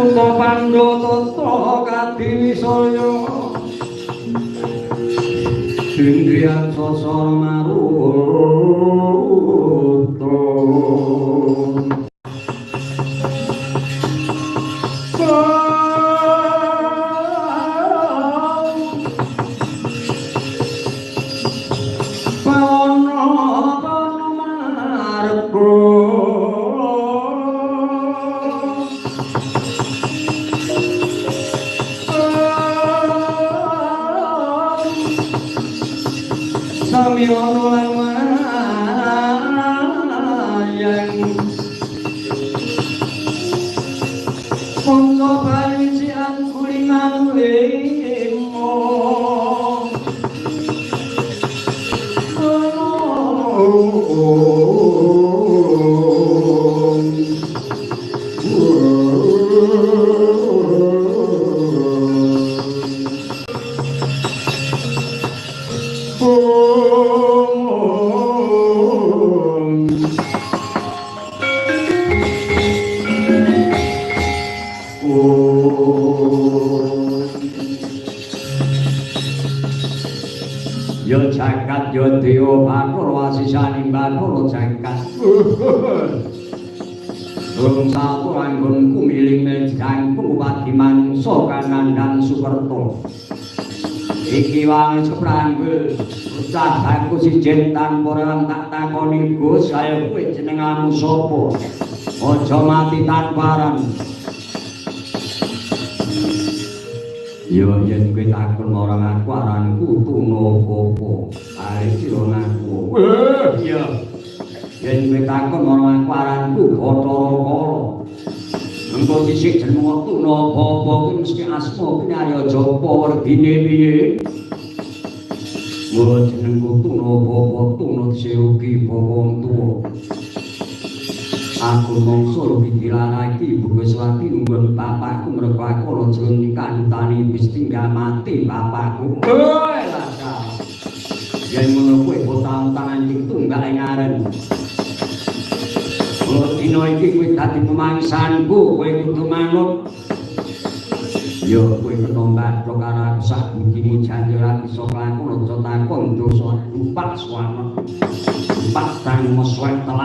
Muta pandha tata kadiwisaya Indriyan sasara maruta. Pawana pawana marga. Samyono lan wayang Monggo bayu cian kulingan limo. Ya jagat ya dewa Bathara wasisane Bathara jagat. Wong satu anggonku miling jangkung upadi manungsa kanandhan Sukerta. Iki wangi sepranggul bocah bangku sijen tanpa rewang tak takoni Gus, ayo kowe jenengamu sapa? Aja mati tanpa aran. Ya yen kowe takon marang aku aranku Tunapapa. Ae sira ngaku. Iya. Yen kowe takon marang aku aranku Bathara Kala. Engko sisik jeneng Tunapapa kuwi mesti asma kuwi Arya Japa werdine piye? Mula jenengku Tunapapa Tuna Seugi Bawa Tuwa. Aku mangsa luwih dilaraki Ibu Guswati nggon bapakku mergo aku ana jroning kanutane wis tinggal mati bapakku. Oh, lah. Yen ngono kuwi utang-utangan iki tunggal ing aren. Mula dina iki kowe dadi pemangsanku, kowe kudu manut. Ya kowe kena mbathok karo aku sak budimu janji ora bisa kelakon aja takon dosa lupak suwamet. Lupak tang meswek telak.